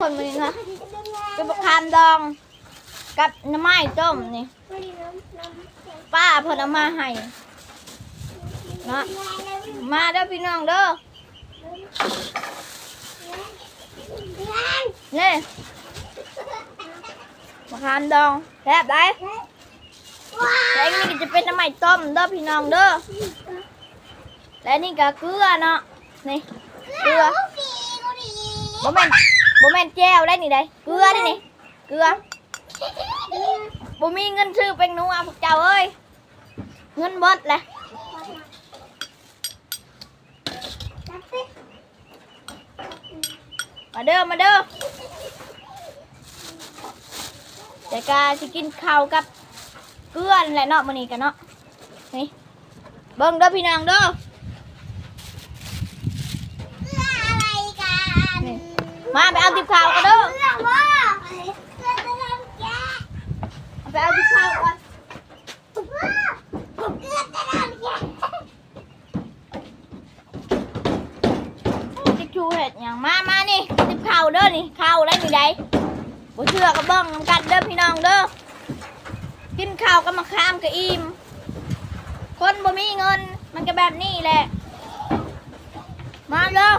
ຄົນມື້ນີ້ເນາະ ເປັນບັກຂາມດອງກັບໜໍ່ໄມ້ຕົ້ມນີ້ ປ້າເພິ່ນເອົາມາໃຫ້ເນາະ. ມາເດີພີ່ນ້ອງເດີ ນີ້ ບັກຂາມດອງ ແຊບຫຼາຍ. ແລະອັນນີ້ກໍຈະເປັນໜໍ່ໄມ້ຕົ້ມເດີພີ່ນ້ອງເດີ ແລະອັນນີ້ກໍເກືອເນາະ ນີ້ ເກືອ ບໍ່ແມ່ນ ບໍ່ແມ່ນແຈ່ວໄດ໋ນີ້ໄດ໋ ເກືອໄດ໋ນີ້ ເກືອ. ບໍ່ມີເງິນຊື້ແປ້ງນົວພວກເຈົ້າເອີຍ ເງິນໝົດແຫຼະ. ມາເດີ ມາເດີ ແຕ່ກະຊິກິນເຂົ້າກັບເກືອນັ້ນແຫຼະເນາະ ມື້ນີ້ກະເນາະ. ນີ້ ເບິ່ງເດີພີ່ນ້ອງເດີ ເກືອອະໄລກັນ ນີ້ ມາໄປເອົາຕິບເຂົ້າກັນເດີ ເກືອບໍ່ ເກືອຕະຫຼອດແກະ ໄປເອົາຕິບເຂົ້າກ່ອນ. ຕິກຊູເຮັດຫຍັງ ມາ ມານີ້ ຕິບເຂົ້າເດີນີ້ ເຂົ້າໄດ໋ນີ້ໄດ໋ ບໍ່ເຊື່ອກໍເບິ່ງນຳກັນເດີພີ່ນ້ອງເດີ ກິນເຂົ້າກັບໝາກຂາມກໍອີ່ມ ຄົນບໍ່ມີເງິນມັນກໍແບບນີ້ແຫຼະ ມາເດີ.